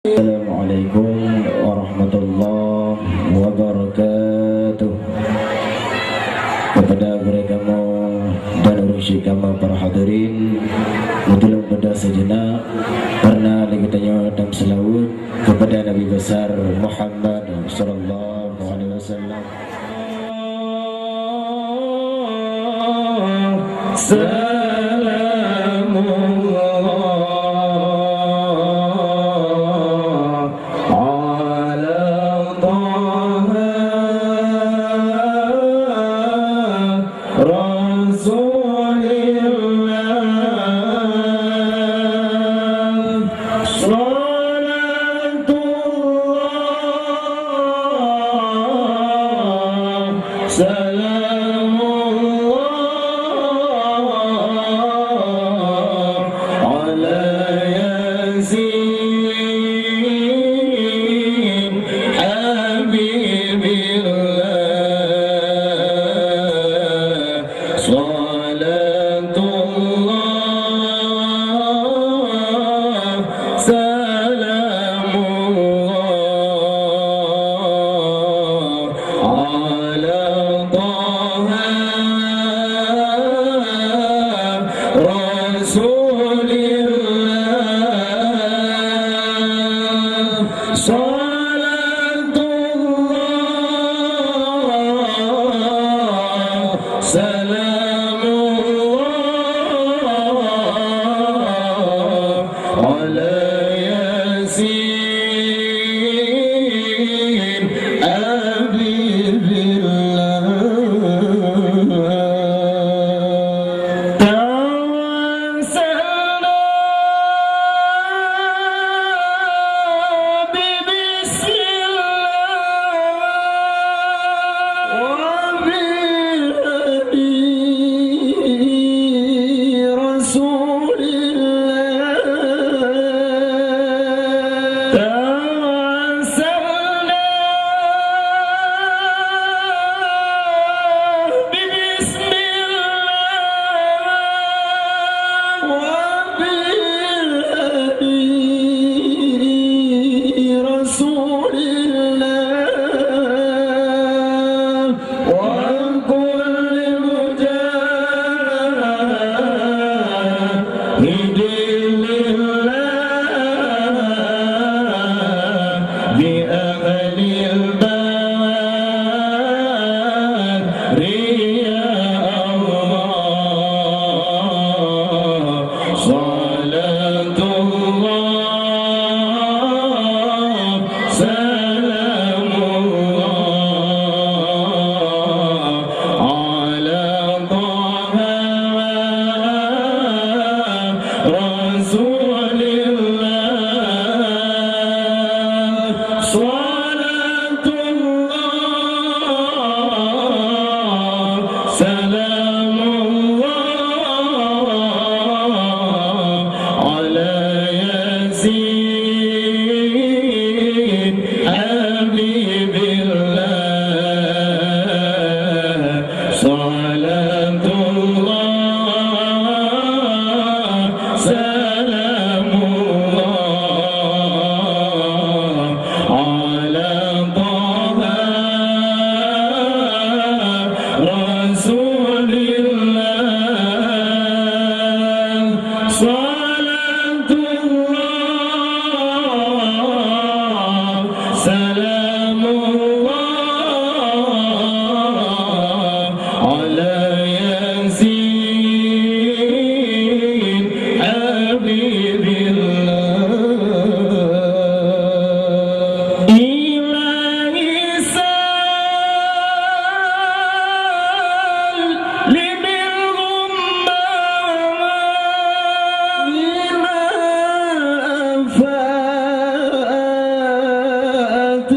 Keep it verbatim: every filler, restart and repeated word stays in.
Assalamualaikum warahmatullahi wabarakatuh. Kepada gurée kamoe dan ureuëng syik kamoe para hadirin, beutulông beudoh sejenak karena lagée tanyoe dan seulaweuet kepada Nabi Besar Muhammad sallallahu alaihi wasallam. Salamullah ala Taha Rasulillah. Salatullah, salamullah ala Yasin Habibillah. Salatullah, salamullah ala Taha Rasulillah. Salatullah, salamullah ala Yasin Habibillah. Tawassalna bi bismillah wa bil hadi Rasulillah. Tawassalna bi bismillah wa bil hadi Rasulillah. وكل مجاهد لله بأهل البر يا الله. صلاة الله، سلام الله على طه رسول الله. صلاة الله، سلام الله على ياسين حبيب الله. صلاة الله، سلام الله على طه رسول الله. صلاة الله، سلام الله على ياسين حبيب الله. إلهي سل لمنهم ما من آفات